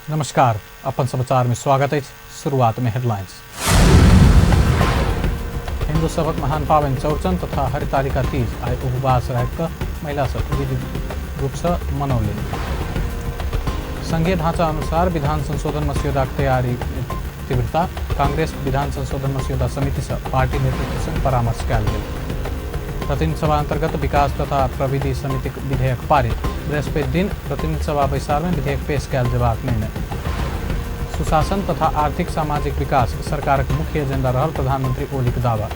नमस्कार, अपन समाचार में स्वागत है। शुरुआत में हेडलाइंस। हिंदू सभक महान पावन चौरचन तथा हरितालिका तीज आइ उपवास राखि कऽ महिला सब विधि रूप से मनौलनि। संघीय ढांचा अनुसार विधान संशोधन मस्यौदाक तैयारी तीव्रता। कांग्रेस विधान संशोधन मस्यौदा समिति से पार्टी नेतृत्व संग परामर्श कयल गेल। प्रतिनिधि सभा अंतर्गत विकास तथा प्रविधि समितिक विधेयक पारित। बृहस्पति दिन प्रतिनिधि सभा बैसार में विधेयक पेश कयल जेबाक निर्णय। सुशासन तथा आर्थिक सामाजिक विकास सरकारक मुख्य एजेंडा रहल प्रधानमंत्री ओलीक दावा।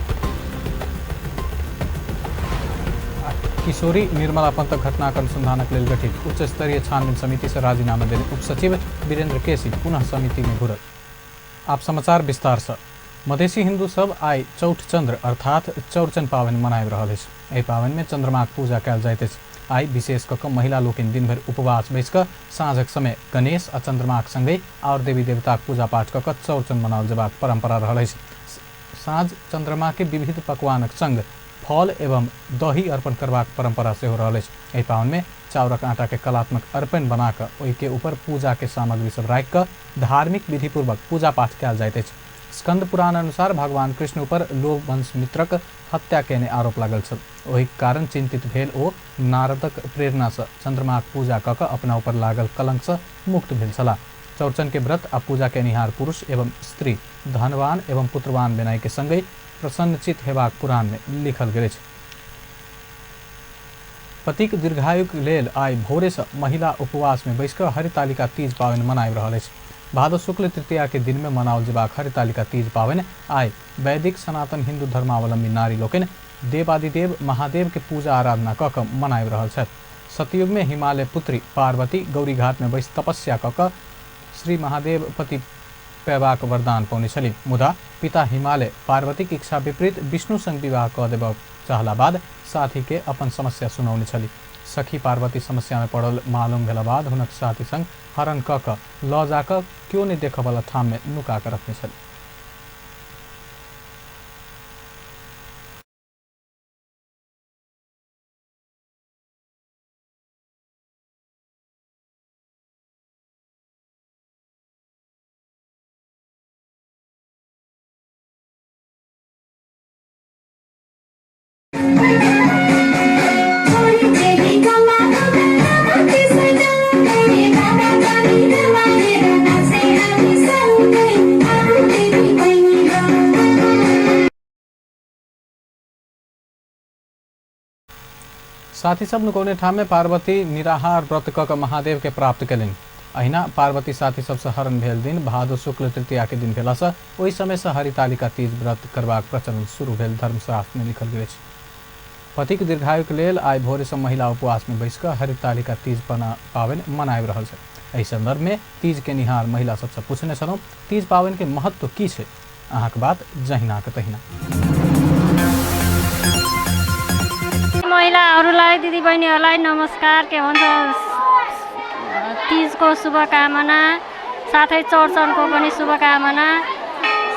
किशोरी निर्मला पंतक घटनाक अनुसंधानक लेल गठित उच्च स्तरीय छानबीन समिति से राजीनामा देने उपसचिव वीरेंद्र केसी पुनः समिति में घुरल। आप समाचार विस्तार से। मधेसी हिंदू सब आइ चौठचंद्र अर्थात चौरचन पावनि मनाबि रहल अछि। एहि पावनि में चंद्रमाक पूजा कयल जाइत अछि। आइ विशेष कऽ कऽ महिला लोकनि दिन भरि उपवास बैसि कऽ साँझक समय गणेश आ चंद्रमाक संगहि आओर देवी देवताक पूजा पाठ कऽ कऽ चौरचन मनाओल जेबाक परंपरा रहल अछि। साँझ चंद्रमा के विविध पकवानक संग फल एवं दही अर्पण करबाक परंपरा सेहो रहल अछि। एहि पावनि में चाउरक आटा के कलात्मक अर्पण बना कऽ ओहि के ऊपर पूजा के सामग्री सब राखि कऽ धार्मिक विधिपूर्वक पूजा पाठ कयल जाइत अछि। स्कंद पुराण अनुसार भगवान कृष्ण ऊपर लोभ वंश मित्रक हत्या केने आरोप लागल छल। ओहि कारण चिंतित भेल ओ नारदक प्रेरणा से चंद्रमाक पूजा कऽ कऽ अपना ऊपर लागल कलंक से मुक्त भेल छलाह। चौरचन के व्रत आ पूजा केनिहार पुरुष एवं स्त्री धनवान एवं पुत्रवान बेनाई के संगहि प्रसन्नचित हेबाक पुराण में लिखल गेल अछि। पतिक दीर्घायुक लेल आइ भोरे से महिला उपवास में बैसि कऽ हरितालिका तीज पावनि मनाबि रहल अछि। भादो शुक्ल तृतीया के दिन में मनाओल जेबाक हरितालिका तीज पावनि आइ वैदिक सनातन हिंदू धर्मावलंबी नारी लोकनि देवादिदेव महादेव के पूजा आराधना कऽ कऽ मनाबि रहल छथि। सतयुग में हिमालय पुत्री पार्वती गौरी घाट में बैसि तपस्या कऽ कऽ श्री महादेव पति पेबाक वरदान पौने छली। मुदा पिता हिमालय पार्वतीक इच्छा विपरीत विष्णु संग विवाह कऽ देबऽ चाहला बाद साथी के अपन समस्या सुनौने छली। सखी पार्वती समस्या में पड़ल मालूम भेला बाद हुनक साथी संग हरण कऽ कऽ लऽ जा कऽ क्यो नहि देखऽ वाला ठाम में नुका कऽ रखने छली। साथी सब नुकौने ठाम में पार्वती निराहार व्रत कऽ कऽ महादेव के प्राप्त केलनि। अहिना पार्वती साथी सबसँ हरण भेल दिन भादो शुक्ल तृतीया के दिन भेलासँ ओहि समय से हरितालिका तीज व्रत करबाक प्रचलन शुरू भेल धर्मशास्त्र में लिखल गेल अछि। पतिक दीर्घायुक लेल आइ भोरे से महिला उपवास में बैसि कऽ हरितालिका तीज पावनि मनाबि रहल छथि। एहि संदर्भ में तीज केनिहार महिला सबसँ पूछने छलहुँ तीज पावनि के महत्व की छै? अहाँक बात जहिनाक तहिना। महिलाहरूलाई दिदीबहिनीहरूलाई नमस्कार, के भन्छ तिजको शुभकामना, साथै चौरचनको पनि शुभकामना।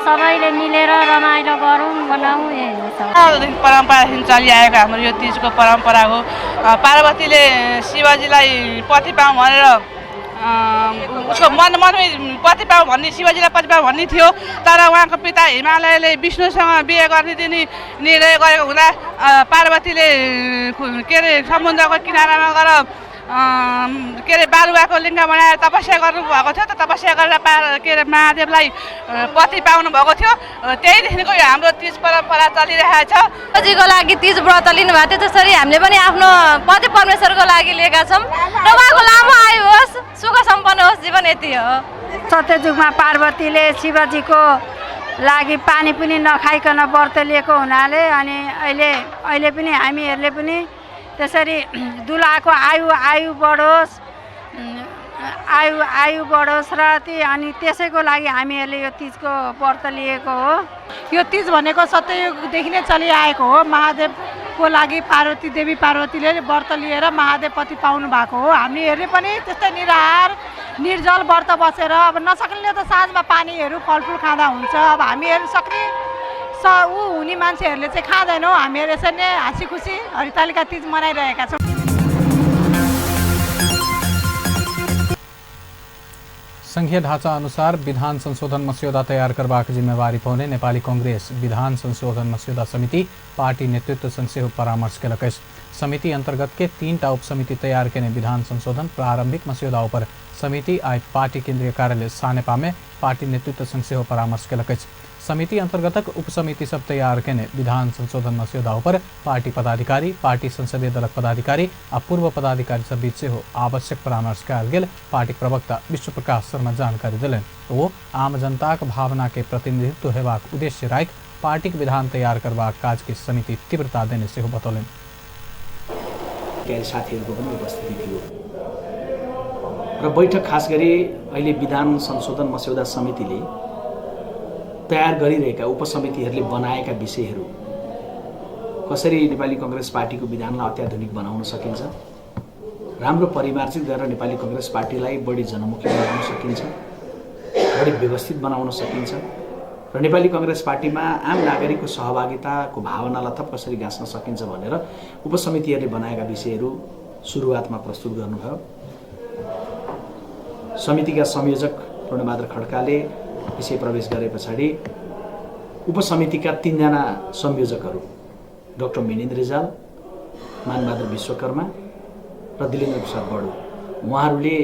सबैले मिलेर रमाइलो गरौँ मनाउँ। यही छ। परम्परादेखि चलिआएको हाम्रो यो तिजको परम्परा हो। पार्वतीले शिवजीलाई पति पाऊँ भनेर उसको मन मनमै पति पाऊँ भन्ने, शिवजीलाई पति पाऊँ भन्ने थियो, तर उहाँको पिता हिमालयले विष्णुसँग बिहे गरिदिने निर्णय गरेको हुँदा पार्वतीले के अरे समुद्रको किनारामा गएर के अरे बालुवाको लिङ्ग बनाएर तपस्या गर्नुभएको थियो। त तपस्या गरेर के अरे महादेवलाई पति पाउनु भएको थियो। त्यहीदेखिको यो हाम्रो तिज परम्परा चलिरहेको छ। शिवजीको लागि तिज व्रत लिनुभएको थियो, त्यसरी हामीले पनि आफ्नो पति परमेश्वरको लागि लिएका छौँ र उहाँको लामो आयु होस्, सुख सम्पन्न होस् जीवन, यति हो। सत्ययुगमा पार्वतीले शिवजीको लागि पानी पनि नखाइकन व्रत लिएको हुनाले अनि अहिले पनि हामीहरूले पनि त्यसरी दुलाको आयु आयु बढोस्, आयु आयु बढोस् र ती अनि त्यसैको लागि हामीहरूले यो तिजको व्रत लिएको हो। यो तिज भनेको सत्ययुगदेखि नै चलिआएको हो। महादेवको लागि पार्वती देवी पार्वतीले व्रत लिएर महादेव पति पाउनु भएको हो। हामीहरूले पनि त्यस्तै निराहार निर्जल व्रत बसेर, अब नसक्नेले त साँझमा पानीहरू फलफुल खाँदा हुन्छ, अब हामीहरू सक्ने ऊ हुने मान्छेहरूले चाहिँ खाँदैनौँ। हामीहरू यसरी नै हाँसी खुसी हरितालिका तिज मनाइरहेका छौँ। संघीय ढाँचा अनुसार विधान संशोधन मस्यौदा तैयार करबाक जिम्मेवारी पौने नेपाली कांग्रेस विधान संशोधन मस्यौदा समिति पार्टी नेतृत्व संग सेहो परामर्श केलक अछि। समिति अंतर्गत के 3टा उपसमिति तैयार केने विधान संशोधन प्रारंभिक मस्यौदा ऊपर समिति आइ पार्टी केंद्रीय कार्यालय सानेपा में पार्टी नेतृत्व संग सेहो परामर्श केलक अछि। समिति अंतर्गतक उपसमिति सब तैयार केने विधान संशोधन मस्यौदा ऊपर पार्टी पदाधिकारी, पार्टी संसदीय दलक पदाधिकारी आ पूर्व पदाधिकारी सब बीच सेहो आवश्यक परामर्श कयल गेल पार्टी प्रवक्ता विश्व प्रकाश शर्मा जानकारी देलनि। ओ आम जनताक भावना के प्रतिनिधित्व हेबाक उद्देश्य राखि पार्टीक विधान तैयार करबाक काज के समिति तीव्रता देने सेहो बतौलनि। साथीहरूको पनि उपस्थिति थियो र बैठक खास गरी अहिले विधान संशोधन मस्यौदा समितिले तयार गरिरहेका उपसमितिहरूले बनाएका विषयहरू कसरी नेपाली कङ्ग्रेस पार्टीको विधानलाई अत्याधुनिक बनाउन सकिन्छ, राम्रो परिमार्जित गरेर नेपाली कङ्ग्रेस पार्टीलाई बढी जनमुखी बनाउन सकिन्छ, बढी व्यवस्थित बनाउन सकिन्छ र नेपाली कङ्ग्रेस पार्टीमा आम नागरिकको सहभागिताको भावनालाई थप कसरी गाँच्न सकिन्छ भनेर उपसमितिहरूले बनाएका विषयहरू सुरुवातमा प्रस्तुत गर्नुभयो। समितिका संयोजक पूर्णबहादुर खड्काले विषय प्रवेश गरे पछाडि उपसमितिका 3जना संयोजकहरू डाक्टर मिनेन्द्र रिजाल, मानबहादुर विश्वकर्मा र दिलेन्द्र प्रसाद बडु, उहाँहरूले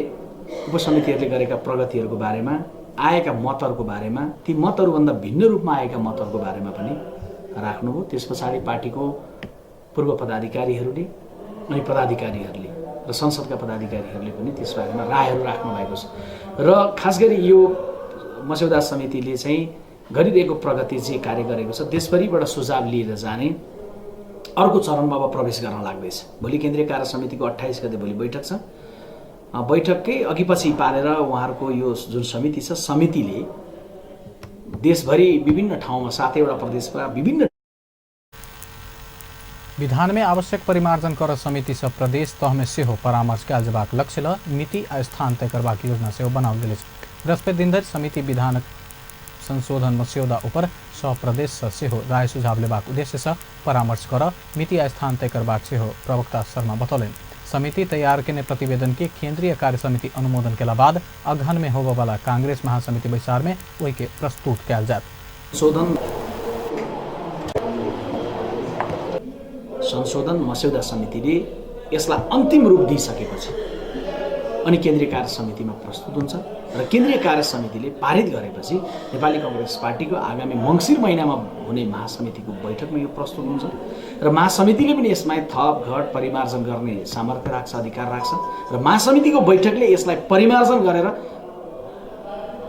उपसमितिहरूले गरेका प्रगतिहरूको बारेमा, आएका मतहरूको बारेमा, ती मतहरूभन्दा भिन्न रूपमा आएका मतहरूको बारेमा पनि राख्नुभयो। त्यस पछाडि पार्टीको पूर्व पदाधिकारीहरूले अनि पदाधिकारीहरूले र संसदका पदाधिकारीहरूले पनि त्यस बारेमा रायहरू राख्नु भएको छ र खास गरी यो मस्यौदा समितिले चाहिँ गरिरहेको प्रगति जे कार्य गरेको छ देशभरिबाट सुझाव लिएर जाने अर्को चरणमा अब प्रवेश गर्न लाग्दैछ। भोलि केन्द्रीय कार्य समितिको 28 गते भोलि बैठक छ। बैठककै अघि पछि पारेर उहाँहरूको यो जुन समिति छ, समितिले देशभरि विभिन्न ठाउँमा 7वटा प्रदेशमा विभिन्न विधान में आवश्यक परिमार्जन कर समिति सब प्रदेश तह में सेहो परामर्श कयल जेबाक लक्ष्य ल मिति आ स्थान तय करबाक योजना सेहो बनाओल गेल अछि। बृहस्पति दिन धरि समिति विधान संशोधन मस्यौदा ऊपर सब प्रदेश सँ सेहो राय सुझाव लेबाक उद्देश्य सँ परामर्श कर मिति आ स्थान तय करबाक सेहो प्रवक्ता शर्मा बतौलनि। समिति तैयार केने प्रतिवेदन के केंद्रीय कार्य समिति अनुमोदन केला बाद अगहन में होबयवला कांग्रेस महासमिति बैसार में ओहि के प्रस्तुत कयल जायत। संशोधन मस्यौदा समितिले यसलाई अन्तिम रूप दिइसकेपछि अनि केन्द्रीय कार्य समितिमा प्रस्तुत हुन्छ र केन्द्रीय कार्य समितिले पारित गरेपछि नेपाली कङ्ग्रेस पार्टीको आगामी मङ्सिर महिनामा हुने महासमितिको बैठकमा यो प्रस्तुत हुन्छ र महासमितिले पनि यसमा थप घट परिमार्जन गर्ने सामर्थ्य राख्छ, अधिकार राख्छ र महासमितिको बैठकले यसलाई परिमार्जन गरेर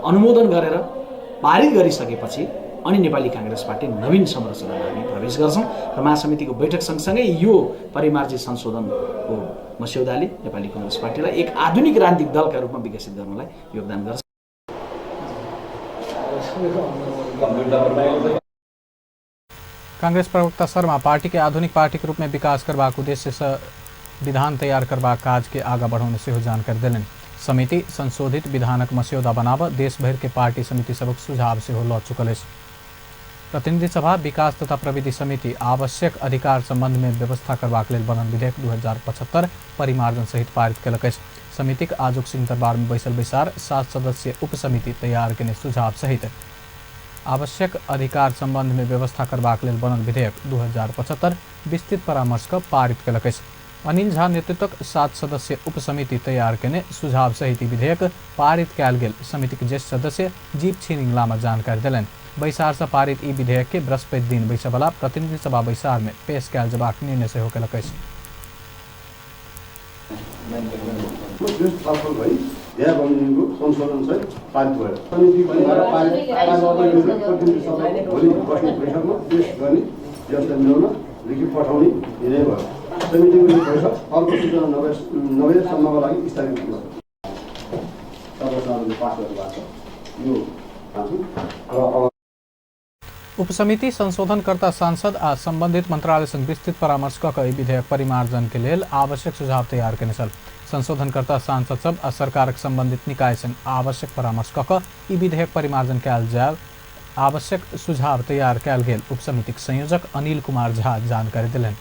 अनुमोदन गरेर पारित गरिसकेपछि अनि नेपाली काङ्ग्रेस पार्टी नवीन संरचनामा हामी प्रवेश गर्छौँ र महासमितिको बैठक सँगसँगै यो परिमार्जित संशोधनको मस्यौदाले नेपाली कङ्ग्रेस पार्टीलाई एक आधुनिक राजनीतिक दलका रूपमा विकसित गर्नलाई योगदान गर्छ। कांग्रेस प्रवक्ता शर्मा पार्टी के आधुनिक पार्टी के रूप में विकास करबाक उद्देश्य से विधान तैयार करबाक काज के आगा बढ़ौने सेहो जानकारी देलनि। समिति संशोधित विधानक मस्यौदा बनाब देशभरि के पार्टी समिति सबक सुझाव सेहो लऽ चुकल अछि। प्रतिनिधि सभा विकास तथा प्रविधि समिति आवश्यक अधिकार संबंध में व्यवस्था करबाक लेल बनल विधेयक 2075 परिमार्जन सहित पारित केलक अछि। समितिक आजुक सिंह दरबार में बैसल बैसार 7 सदस्यीय उपसमिति तैयार केने सुझाव सहित आवश्यक अधिकार संबंध में व्यवस्था करबाक लेल बनल विधेयक 2075 विस्तृत परामर्श क पारित केलक अछि। अनिल झा नेतृत्वक 7 सदस्यीय उपसमिति तैयार केने सुझाव सहित विधेयक पारित कयल गेल समितिक ज्येष्ठ सदस्य जीप छिरिङ लामा जानकारी देलनि। बैसार से पारित ई विधेयक के बृहस्पति दिन बैसयवला प्रतिनिधि सभा बैसार में पेश कयल जेबाक निर्णय सेहो केलक अछि। उपसमिति संशोधनकर्ता सांसद आ संबंधित मंत्रालय संग विस्तृत परामर्श क ई विधेयक परिमार्जन के लेल आवश्यक सुझाव तैयार केने छल। संशोधनकर्ता सांसद सब आ सरकारक संबंधित निकाय संग आवश्यक परामर्श क ई विधेयक परिमार्जन कयल जाय आवश्यक सुझाव तैयार कयल गेल उपसमितिक संयोजक अनिल कुमार झा जानकारी देलनि।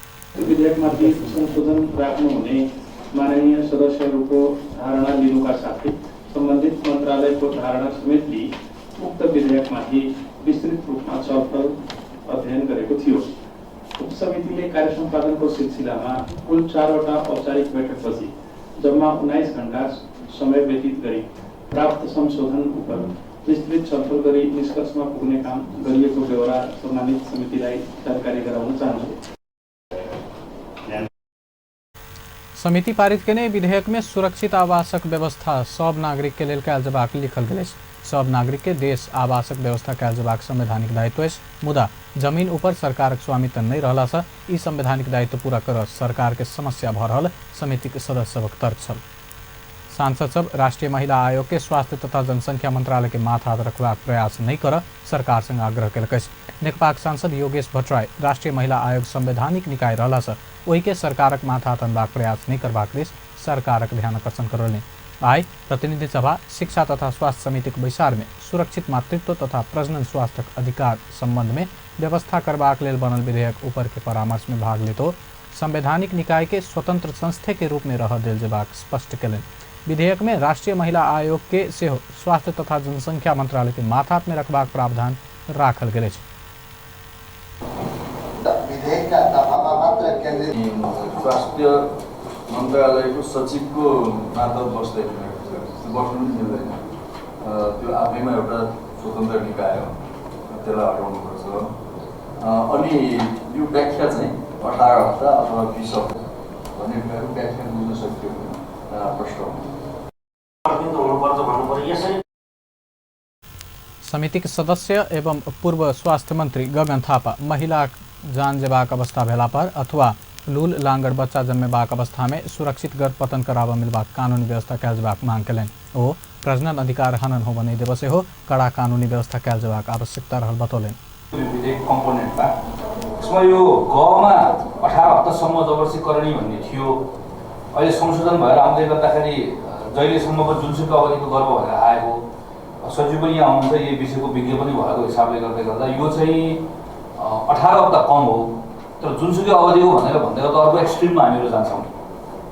सम्बन्धित मन्त्रालयको धारणा समेत लिई उक्त विधेयकमाथि विस्तृत रूपमा छलफल अध्ययन गरेको थियो। उपसमितिले कार्य सम्पादनको सिलसिलामा कुल 4वटा औपचारिक बैठकपछि जम्मा 19 घण्टा समय व्यतीत गरी प्राप्त संशोधन उपर विस्तृत छलफल गरी निष्कर्षमा पुग्ने काम गरिएको बेहोरा सम्मानित समितिलाई जानकारी गराउन चाहन्छु। समिति पारित केने विधेयक में सुरक्षित आवासक व्यवस्था सब नागरिक के लेल कयल जेबाक लिखल गेल अछि। सब नागरिक के देश आवासक व्यवस्था कयल जेबाक संवैधानिक दायित्व अछि, मुदा जमीन ऊपर सरकारक स्वामित्व नहि रहला से ई संवैधानिक दायित्व पूरा करऽ सरकार के समस्या भऽ रहल समितिक सदस्य सभक तर्क छल। सांसद सब राष्ट्रीय महिला आयोग के स्वास्थ्य तथा जनसंख्या मंत्रालय के माथात रखबाक प्रयास नहि करऽ सरकार संग आग्रह केलक अछि। नेकपाक सांसद योगेश भट्टराई राष्ट्रीय महिला आयोग संवैधानिक निकाय रहला से ओहि के सरकारक माथात अनबाक प्रयास नहि करबाक दिस सरकारक ध्यान आकर्षण करौलनि। आइ प्रतिनिधि सभा शिक्षा तथा स्वास्थ्य समितिक बैसार में सुरक्षित मातृत्व तथा प्रजनन स्वास्थ्यक अधिकार संबंध में व्यवस्था करबाक लेल बनल विधेयक ऊपर के परामर्श में भाग लेतो संवैधानिक निकाय के स्वतंत्र संस्थे के रूप में रह देल जेबाक स्पष्ट केलनि। विधेयक में राष्ट्रीय महिला आयोग के सेहो स्वास्थ्य तथा जनसंख्या मंत्रालय के माथात में रखबाक प्रावधान राखल गेल अछि। स्वास्थ्य मन्त्रालयको सचिवको मातहत बस्दैन, बस्नु पनि मिल्दैन। त्यो आफैमा एउटा स्वतन्त्र निकाय हो, त्यसलाई हटाउनुपर्छ। अनि यो व्याख्या चाहिँ 18 हप्ता अथवा 20 हप्ता भन्ने कुराको व्याख्या बुझ्न सकियो भने प्रश्न हुनुपर्छ। समितिक सदस्य एवं पूर्व स्वास्थ्य मन्त्री गगन थापा महिला जान जेबाक अवस्था भेला पर अथवा लूल लांगड़ बच्चा जन्मेबाक अवस्था में सुरक्षित गर्भपतन कराबऽ मिलबाक कानूनी व्यवस्था कयल जेबाक मांग केलनि। ओ प्रजनन अधिकार हनन होबऽ नहि देबऽ सेहो कड़ा कानूनी व्यवस्था कयल जेबाक आवश्यकता रहल बतौलनि। विधेयक कम्पोनेन्टमा यसमा यो गमा 18 हप्तासम्म जबरजस्ती करणी भन्ने थियो। अहिले संशोधन भएर आउँदै गर्दाखेरि जहिलेसम्मको जुनसुकै अवधिको गर्भ भनेर आएको, सचिव पनि यहाँ आउनुहुन्छ, यही विषयको विज्ञ पनि भएको हिसाबले गर्दै गर्दा यो चाहिँ 18 हप्ता कम हो, तर जुनसुकै अवधि हो भनेर भन्दै गर्दा अर्को एक्सट्रिममा हामीहरू जान्छौँ।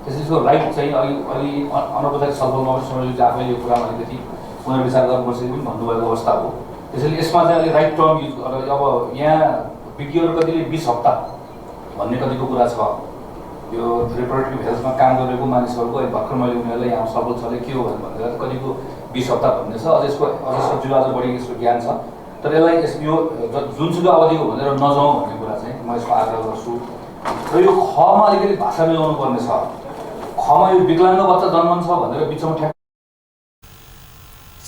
त्यसै यसको राइट चाहिँ अलि अलि अनौपचारिक छलफलमा पनि संयोजक आफैले यो कुरामा अलिकति पुनर्विचार गर्नुपर्छ पनि भन्नुभएको अवस्था हो। त्यसैले यसमा चाहिँ अलिक राइट टर्म युज गरेर अब यहाँ विज्ञहरू कतिले 20 हप्ता भन्ने कतिको कुरा छ। यो रिप्रोडक्टिभ हेल्थमा काम गरेको मानिसहरूको अहिले भर्खर मैले उनीहरूलाई यहाँ छलफल चले के हो भनेर भन्दै कतिको 20 हप्ता भन्ने छ। अझ यसको अझ सजिलो अझ बढी यसको ज्ञान छ, तर यसलाई यस यो जुनसुकै अवधिको भनेर नजाउँ भन्ने कुरा चाहिँ म यसमा आग्रह गर्छु। र यो खमा अलिकति भाषा मिलाउनु पर्ने छ। खमा यो विकलाङ्ग बच्चा जन्मन्छ भनेर बिचमा ठ्याक्क।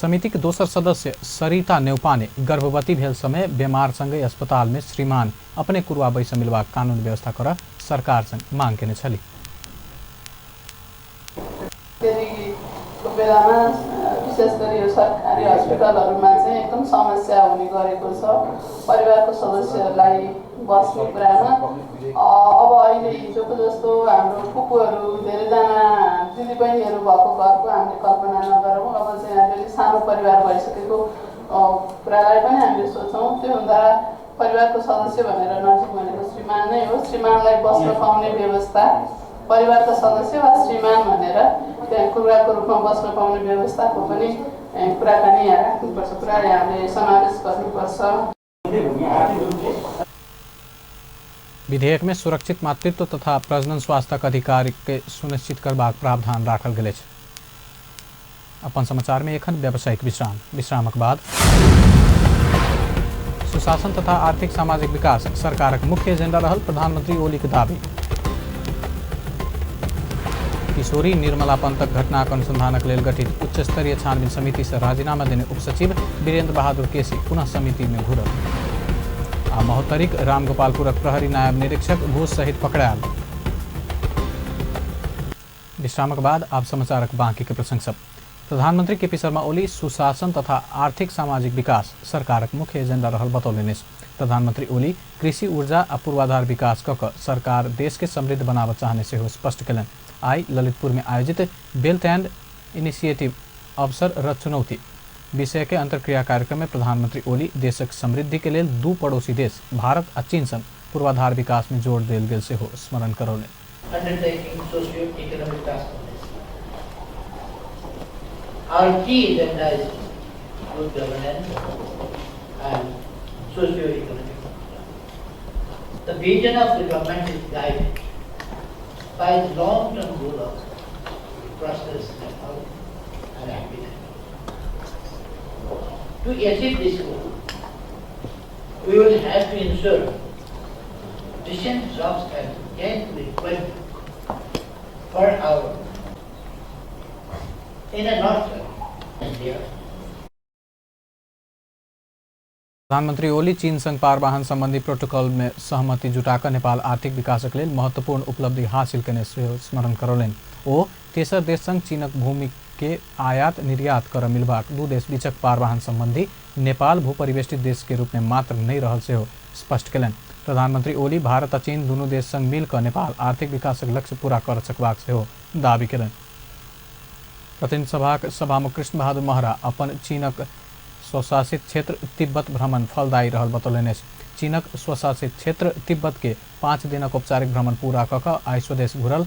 समितिक दोसर सदस्य सरिता नेउपाने गर्भवती भेल समय बेमार सँगै अस्पताल में श्रीमान अपने कुरुवा बैस मिलबाक कानून व्यवस्था कर सरकार सँग मांग केने छली। बेलामा विशेष गरी यो सरकारी हस्पिटलहरूमा चाहिँ एकदम समस्या हुने गरेको छ परिवारको सदस्यहरूलाई बस्ने कुरामा। अब अहिले हिजोको जस्तो हाम्रो फुपूहरू धेरैजना दिदीबहिनीहरू भएको घरको हामीले कल्पना नगरौँ। अब चाहिँ अलिअलि सानो परिवार भइसकेको कुरालाई पनि हामीले सोचौँ। त्यो हुँदा परिवारको सदस्य भनेर नजिक भनेको श्रीमान नै हो। श्रीमानलाई बस्न पाउने व्यवस्था, परिवारका सदस्य वा श्रीमान भनेर त्यहाँ कुराको रूपमा बस्न पाउने व्यवस्थाको पनि कुराकानी यहाँ राख्नुपर्छ, कुरा हामीले समावेश गर्नुपर्छ। विधेयक में सुरक्षित मातृत्व तथा प्रजनन स्वास्थ्यक अधिकार के सुनिश्चित करबाक प्रावधान राखल गेल अछि। अपन समाचार में एखन व्यावसायिक विश्राम, विश्रामक बाद सुशासन तथा आर्थिक सामाजिक विकास सरकारक मुख्य एजेंडा रहल प्रधानमंत्री ओलीक दावी। किशोरी निर्मला पंतक घटनाक अनुसंधानक लेल गठित उच्च स्तरीय छानबीन समिति से राजीनामा देने उपसचिव वीरेंद्र बहादुर केसी पुनः समिति में घुरल। आ महोत्तरीक रामगोपालपुरक प्रहरी नायब निरीक्षक घूस सहित पकड़ायल। विश्रामक बाद आप समाचारक बाकी के प्रसंग सब। प्रधानमंत्री केपी शर्मा ओली सुशासन तथा आर्थिक सामाजिक विकास सरकारक मुख्य एजेंडा रहल बतौलनि। प्रधानमंत्री ओली कृषि ऊर्जा आ पूर्वाधार विकास क सरकार देश के समृद्ध बनाबऽ चाहने सेहो स्पष्ट केलनि। आई ललितपुर में आयोजित बेल्ट एंड इनिशिएटिव अवसर र चुनौती विषय के अंतर्क्रिया कार्यक्रम में प्रधानमंत्री ओली देशक समृद्धि के लेल दू पड़ोसी देश भारत आ चीन संग पूर्वाधार विकास में जोर देल गेल सेहो स्मरण करौलनि। Undertaking socio-economic transformation. Our key agenda is good governance and socio-economic development. The vision of the government is guided by the long-term goal of prosperous Nepal and happy Nepal. To achieve this goal, we will have to ensure decent jobs and gainful employment per hour. In a nutshell, India. प्रधानमन्त्री ओली चीन संग पारवाहन सम्बन्धी protocol में सहमति जुटाकऽ नेपाल आर्थिक विकासक लेल महत्वपूर्ण उपलब्धि हासिल केने सेहो स्मरण करौलनि। ओ तेसर देश संग चीनक भूमि के आयात निर्यात कर मिलबाक दू देश बीचक पारवाहन सम्बन्धी नेपाल भूपरिवेष्टित देश के रूप में मात्र नहि रहल सेहो स्पष्ट केलनि। प्रधानमन्त्री ओली भारत आ चीन दुनू देश संग मिल कऽ नेपाल आर्थिक विकासक लक्ष्य पूरा कर सकबाक सेहो दावी केलनि। प्रतिनिधि सभाक सभामुख कृष्ण बहादुर महरा अपन चीनक स्वशासित क्षेत्र तिब्बत भ्रमण फलदायी रहल बतौलनि अछि। चीनक स्वशासित क्षेत्र तिब्बत के 5 दिनक औपचारिक भ्रमण पूरा कऽ कऽ आइ स्वदेश घुरल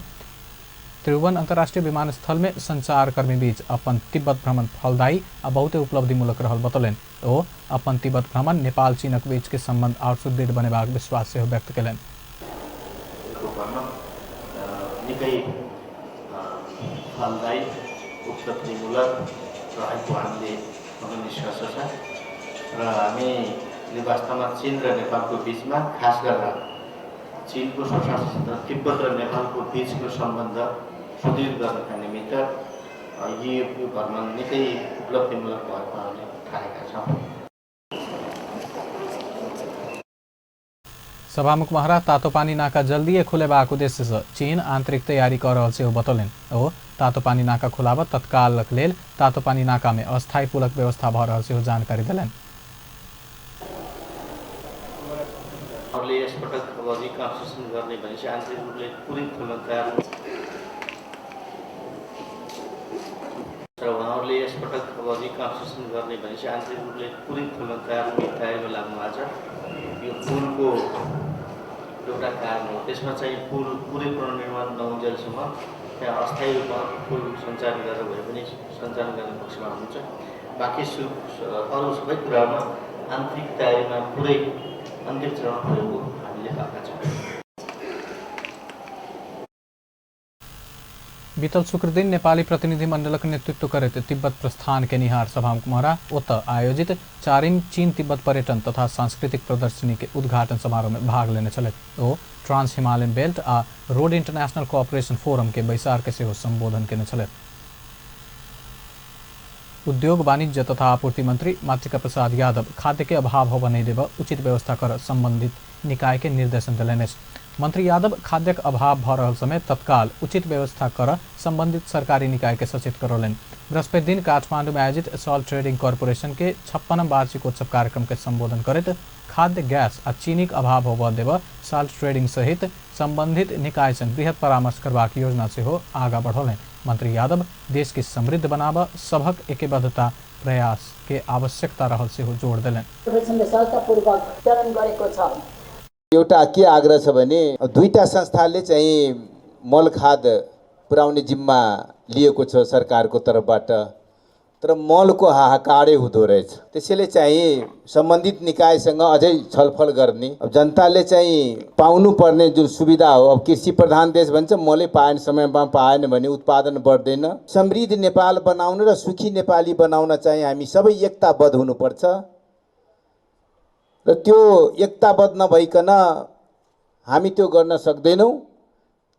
त्रिभुवन अंतर्राष्ट्रीय विमानस्थल में संचारकर्मी बीच अपन तिब्बत भ्रमण फलदायी आ बहुते उपलब्धिमूलक रहल बतौलनि। ओ अपन तिब्बत भ्रमण नेपाल चीनक बीच के संबंध आओर सुदृढ़ बनेबाक विश्वास सेहो व्यक्त केलनि। निकै फलदायी उपलब्धिमूलक रहेको हामीले निष्कर्ष छ र हामीले वास्तवमा चीन र नेपालको बिचमा खास गरेर चीनको स्वशासित क्षेत्र तिब्बत र नेपालको बिचको सम्बन्ध सुदृढ गर्नका निमित्त यो भ्रमण निकै उपलब्धिमूलक भएको हामीले ठानेका छौँ। सभामुख महरा तातोपानी नाका जल्दीए खुलेबाक उद्देश्यसँ चीन आंतरिक तैयारी कऽ रहल सेहो बतौलनि। ओ तातोपानी नाका खुलाबऽ तत्कालक लेल तातोपानी नाका में अस्थायी पुलक व्यवस्था भऽ रहल सेहो जानकारी देलनि। यसपटक अब रिकन्स्ट्रक्सन गर्ने भनेपछि आन्तरिक रूपले पुरै खोल्न तयार र उहाँहरूले यसपटक अब रिकन्स्ट्रक्सन गर्ने भनेपछि आन्तरिक रूपले पुरै खोल्न तयारीमा लाग्नु भएको छ। यो पुलको एउटा कारण हो। त्यसमा चाहिँ पुल पुरै पुनर्निर्माण नहुन्जेलसम्म त्यहाँ अस्थायी रूपमा पुल सञ्चालन गरेर भए पनि सञ्चालन गर्ने पक्षमा हुनुहुन्छ। बाँकी अरू सबै कुरामा आन्तरिक तयारीमा पुरै अन्तिम चरण पुगेको हामीले पाएका छौँ। बीतल शुक्र दिन नेपाली प्रतिनिधि मण्डलक नेतृत्व करैत तिब्बत प्रस्थान केनिहार सभामुख महरा ओतऽ आयोजित चारिम चीन तिब्बत पर्यटन तथा सांस्कृतिक प्रदर्शनी के उद्घाटन समारोह में भाग लेने छलथि। ओ ट्रांस हिमालयन बेल्ट आ रोड इंटरनेशनल कोऑपरेशन फोरम के बैसार के सेहो संबोधन केने छलथि। उद्योग वाणिज्य तथा आपूर्ति मंत्री मातृका प्रसाद यादव खाद्य के अभाव होबऽ नहि देबऽ उचित व्यवस्था कर संबंधित निकाय के निर्देशन देलनि अछि। मंत्री यादव खाद्यक अभाव भऽ रहल समय तत्काल उचित व्यवस्था कर संबंधित सरकारी निकाय के सचेत करौलनि। बृहस्पति दिन काठमांडू में आयोजित सॉल्ट ट्रेडिंग कॉरपोरेशन के 56 वार्षिकोत्सव कार्यक्रम के संबोधन करैत खाद्य गैस आ चीनीक अभाव होबऽ देबऽ साल्ट ट्रेडिंग सहित संबंधित निकाय संग बृहत परामर्श करबाक योजना सेहो आगाँ बढ़ौलनि। मंत्री यादव देश के समृद्ध बनाबऽ सभक एकबद्धता प्रयास के आवश्यकता रहल सेहो जोड़ देलनि। एउटा के आग्रह छ भने दुईटा संस्थाले चाहिँ मल खाद पुर्याउने जिम्मा लिएको छ सरकारको तर्फबाट, तर मलको हाहाकारै हुँदो रहेछ। त्यसैले चाहिँ सम्बन्धित निकायसँग अझै छलफल गर्ने, अब जनताले चाहिँ पाउनुपर्ने जुन सुविधा हो, अब कृषि प्रधान देश भन्छ, मलै पाएन समयमा पाएन भने उत्पादन बढ्दैन। समृद्ध नेपाल बनाउन र सुखी नेपाली बनाउन चाहिँ हामी सबै एकताबद्ध हुनुपर्छ र त्यो एकताबद्ध नभइकन हामी त्यो गर्न सक्दैनौँ।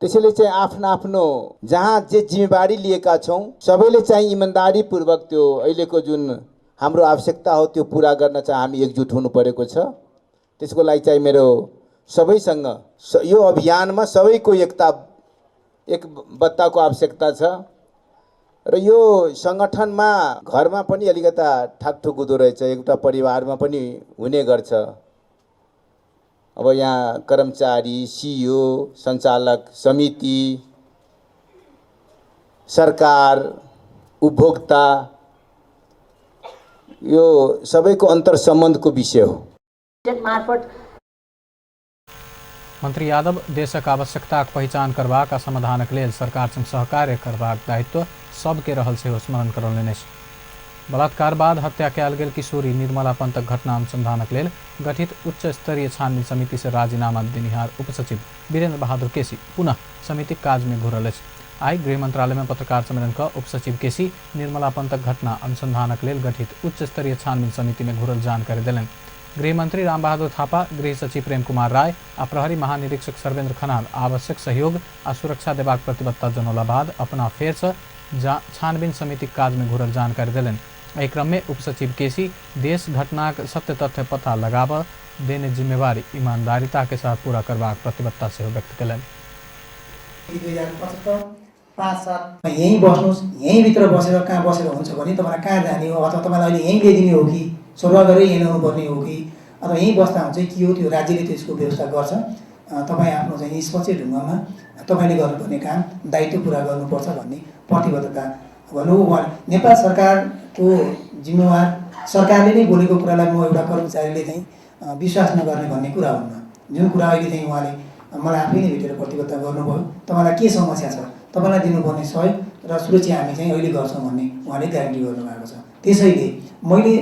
त्यसैले चाहिँ आफ्नो आफ्नो जहाँ जे जिम्मेवारी लिएका छौँ सबैले चाहिँ इमान्दारीपूर्वक त्यो अहिलेको जुन हाम्रो आवश्यकता हो त्यो पुरा गर्न चाहिँ हामी एकजुट हुनु परेको छ। त्यसको लागि चाहिँ मेरो सबैसँग यो अभियानमा सबैको एकबद्धताको आवश्यकता छ र यो सङ्गठनमा घरमा पनि अलिकता ठाकठुक हुँदो रहेछ, एउटा परिवारमा पनि हुने गर्छ। अब यहाँ कर्मचारी, सीईओ, सञ्चालक समिति, सरकार, उपभोक्ता, यो सबैको अन्तर्सम्बन्धको विषय हो। मंत्री यादव देशक आवश्यकताक पहिचान करबाक आ समाधानक लेल सरकार संग सहकार्य करबाक दायित्व सबके रहल सेहो स्मरण करौलनि अछि। बलात्कार बाद हत्या कयल गेल किशोरी निर्मला पंतक घटना अनुसंधानक लेल गठित उच्च स्तरीय छानबीन समिति से राजीनामा देनिहार उपसचिव वीरेंद्र बहादुर केसी पुनः समितिक काज में घुरल अछि। आइ गृह मंत्रालय में पत्रकार सम्मेलन क उपसचिव केसी निर्मला पंतक घटना अनुसंधानक लेल गठित उच्च स्तरीय छानबीन समिति में घुरल जानकारी देलनि। गृहमंत्री रामबहादुर थापा, गृह सचिव प्रेम कुमार राय आ प्रहरी महानिरीक्षक सर्वेंद्र खनाल आवश्यक सहयोग आ सुरक्षा देबाक प्रतिबद्धता जनौला बाद अपना फेरसँ छानबीन समितिक काज में घुरल जानकारी देलनि। एहि क्रम में उपसचिव केसी देश घटनाक सत्य तथ्य पता लगाबऽ देने जिम्मेवारी ईमानदारिता के साथ पूरा करबाक प्रतिबद्धता सेहो व्यक्त कयलनि। 2075 5-7 यहीँ बस्नुहोस्, यहीँभित्र बसेर कहाँ बसेर हुन्छ भने तपाईँलाई कहाँ जाने हो, अथवा तपाईँलाई अहिले यहीँ ल्याइदिने हो कि सरुवा गरेर यहीँ ल्याउनु पर्ने हो कि, अथवा यहीँ बस्दा हुन्छ कि हो, त्यो राज्यले त्यसको व्यवस्था गर्छ। तपाईँ आफ्नो चाहिँ निष्पक्ष ढुङ्गामा तपाईँले गर्नुपर्ने काम दायित्व पुरा गर्नुपर्छ भन्ने प्रतिबद्धता भन्नु। उहाँ नेपाल सरकारको जिम्मेवार सरकारले नै बोलेको कुरालाई म एउटा कर्मचारीले चाहिँ विश्वास नगर्ने भन्ने कुरा हुन्न। जुन कुरा अहिले चाहिँ उहाँले मलाई आफै नै भेटेर प्रतिबद्धता गर्नुभयो, तपाईँलाई के समस्या छ, तपाईँलाई दिनुपर्ने सहयोग र सुरक्षा हामी चाहिँ अहिले गर्छौँ भन्ने उहाँले ग्यारेन्टी गर्नुभएको छ। त्यसैले मैले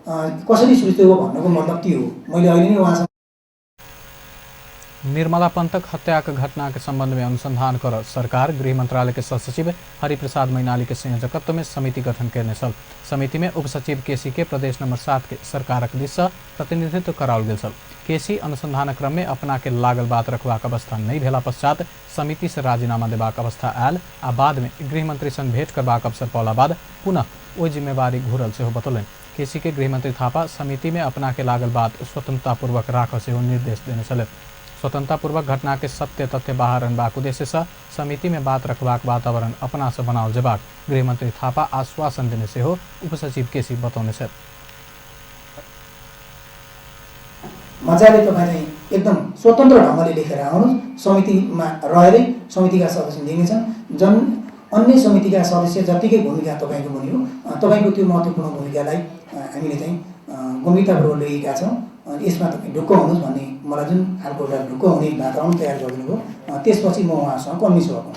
कसरी सुरक्षित हो भन्नुको मतलब त्यो हो। मैले अहिले नै उहाँसँग निर्मला पंतक हत्याक घटना के संबंध में अनुसंधान कर सरकार गृह मंत्रालय के सहसचिव हरिप्रसाद मैनाली के संयोजकत्व में समिति गठन कयने छल। समिति में उपसचिव केसी के प्रदेश नंबर 7 के सरकारक दिस सँ प्रतिनिधित्व कराओल गेल छल। केसी अनुसंधान क्रम में अपना के लागल बात रखबाक अवस्था नहि भेला पश्चात समिति से राजीनामा देबाक अवस्था आयल आ बाद में गृहमंत्री संग भेंट करबाक अवसर पौला बाद पुनः ओहि जिम्मेवारी घुरल सेहो बतौलनि। केसी के गृहमंत्री थापा समिति में अपना के लागल बात स्वतंत्रतापूर्वक राखऽ सेहो निर्देश देने छलथि। स्वतंत्रतापूर्वक घटना के सत्य तथ्य बाहर अनबाक उद्देश्य से समिति में बात रखबाक वातावरण अपना से बनाओल जेबाक गृहमंत्री थापा आश्वासन देने सेहो उपसचिव केसी बतौने छथि। मजाले तपाईँ चाहिँ एकदम स्वतन्त्र ढङ्गले लेखेर आउनुहोस्, समितिमा रहेरै समितिका सदस्य लिनेछन्। जन अन्य समितिका सदस्य जत्तिकै भूमिका तपाईँको पनि हो, तपाईँको त्यो महत्त्वपूर्ण भूमिकालाई हामीले चाहिँ गम्भीरतापूर्वक लिएका छौँ। यसमा तपाईँ ढुक्क हुनुहोस् भन्ने मलाई जुन खालको एउटा ढुक्क हुने वातावरण तयार गरिदिनु भयो, त्यसपछि म उहाँसँग कन्भिन्स भएको।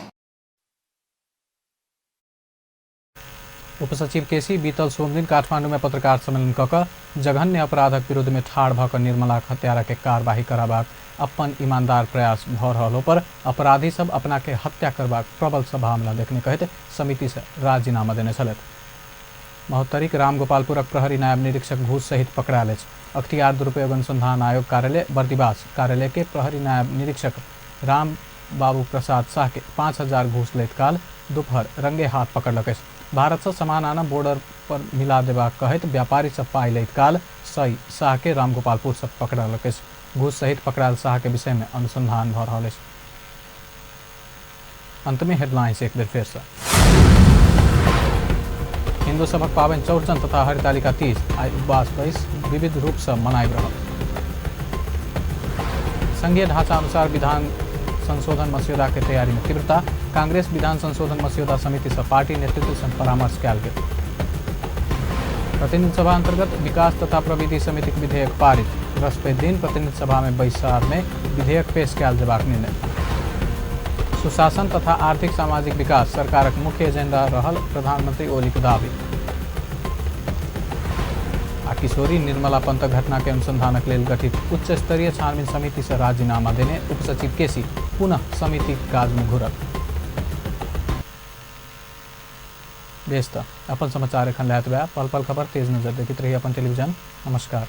उपसचिव केसी बीतल सोमदिन काठमाडौँ में पत्रकार सम्मेलन क जघन्य अपराधक विरुद्ध में ठाढ़ भऽ कऽ निर्मलाक हत्यारा के कार्यवाही कराबाक अपन ईमानदार प्रयास भऽ रहलो पर अपराधी सब अपना के हत्या करबाक प्रबल संभावना देखने कहैत समिति से राजीनामा देने छलथि। महोत्तरीक रामगोपालपुरक प्रहरी नायब निरीक्षक घूस सहित पकड़ायल अछि। अख्तियार दुरुपयोग अनुसंधान आयोग कार्यालय बर्दिवास कार्यालय के प्रहरी नायब निरीक्षक राम बाबू प्रसाद शाह के 5000 घूस लैत काल दोपहर रंगे हाथ पकड़लक अछि। भारत से सामान आना बॉर्डर पर मिला देबाक कहैत व्यापारी सब पाई लैत काल सही शाह के रामगोपालपुर से पकड़लक अछि। घूस सहित पकड़ायल शाह के विषय में अनुसंधान भऽ रहल अछि। अंत में हेडलाइंस एक बेर फेर से। हिंदू सभक पाबनि चौरचन तथा हरितालिका तीज आइ उपवास बैस विविध रूप से मनाबि रहल। संघीय ढांचा अनुसार विधान संशोधन मस्यौदा के तैयारी में तीव्रता, कांग्रेस विधान संशोधन मस्यौदा समिति से पार्टी नेतृत्व संग परामर्श कयल गेल। प्रतिनिधि सभा अंतर्गत विकास तथा प्रविधि समितिक विधेयक पारित, बृहस्पति दिन प्रतिनिधि सभा में बैसार में विधेयक पेश कयल जेबाक निर्णय। सुशासन तथा आर्थिक सामाजिक विकास सरकारक मुख्य एजेंडा रहल प्रधानमंत्री ओलीक दावी। आ किशोरी निर्मला पंतक घटना के अनुसंधानक लेल गठित उच्च स्तरीय छानबीन समिति से राजीनामा देने उपसचिव केसी पुनः समिति काज में घुरल। बेस त अपन समाचार एखन लैत बा पल पल खबर तेज नजर देखैत रही अपन टेलीविजन। नमस्कार।